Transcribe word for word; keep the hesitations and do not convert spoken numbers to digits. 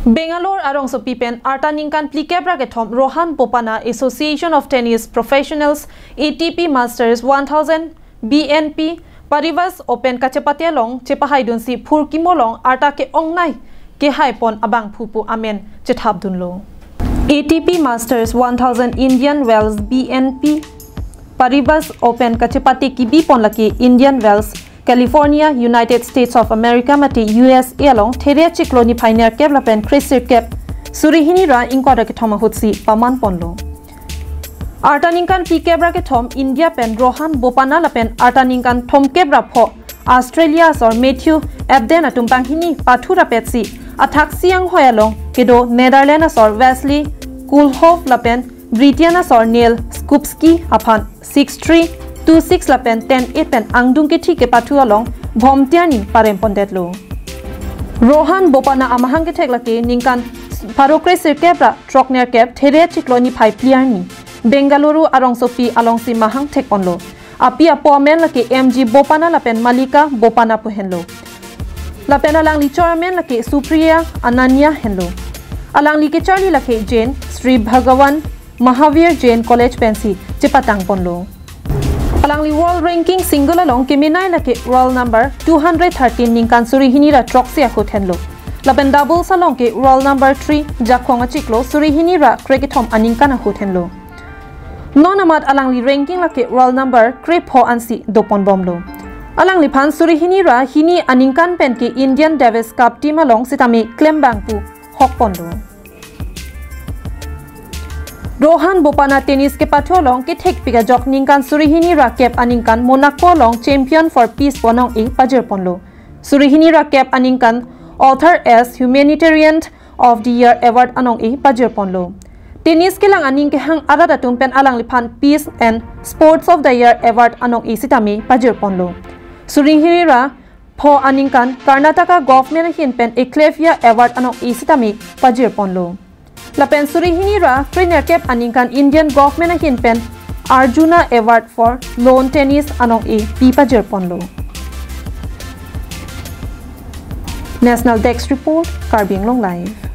Bangalore arongsopi pen arta ningkan phlikep ra kethom Rohan Bopanna Association of Tennis Professionals, A T P Masters one thousand B N P Paribas Open kachepate along chepahaidunsi phurkimo along arta ke-ongnei kehaipon abangphu pu amen chethapdunlo. A T P Masters one thousand Indian Wells B N P Paribas Open kachepate kibipon lake Indian Wells, California, United States of America mate U S A along There chiklo niphai nerkep lapen kresirkep suri hini ra ingkoi ra kethom ahutsi pamanponlo. Arta ningkan phlikep ra kethom India pen Rohan Bopanna lapen arta ningkan thomkep ra pho Australia asor Matthew Ebden atum banghini pathu rapetsi athaksi anghoi along kedo Netherlands asor Wesley Koolhof lapen Britain asor Neil Skupski aphan six three, two six lapen ten eight pen angdung kethi kepathu along bhomtiar ni parempondetlo. Rohan Bopanna amahang kethek lake ningkan pharo kresirkep ra throk nerkep There chiklo niphai phli arni Bengaluru arongsopi alongsi mahang thekponlo. Api apo amen lake M G Bopanna lapen Malika Bopanna pu henlo. Lapen alangli chor amen lake Supriya Ananya henlo. Alangli kecharli lake Jain Sri Bhagavan Mahavir Jain College pensi chepatangponlo. Alangli world ranking single along kemenei lake roll number two hundred thirteen ningkan suri hini ra throksi ahut henlo. Lapen doubles along ke roll number three Jakhong achiklo suri hini ra krekethom aningkan ahut henlo. Non amat alangli ranking lake roll number krepho ansi doponbomlo. Alangliphan suri hini ra hini aningkan pen ke Indian Davis Cup team along sitame klembang pu hokponlo. Rohan Bopanna tennis kepathu along kethekpik ajok ningkan suri hini ra kep aningkan Monaco along Champion for Peace pu anong-e pajirponlo. Suri hini ra kep aningkan Arthur Ashe Humanitarian of the Year Award anong-e pajirponlo. Tennis kelang aning kehang arat atum pen alangliphan Peace and Sports of the Year Award anong-e sitame pajirponlo. Suri hini ra pho aningkan Karnataka Government ahin pen Eklavya Award anong-e sitame pajirponlo. Lapen suri hini ra krenerkep aningkan Indian Government ahin pen Arjuna Award for Lawn Tennis anong-e pi pajirponlo. National Desk Report, Karbi Anglong Live.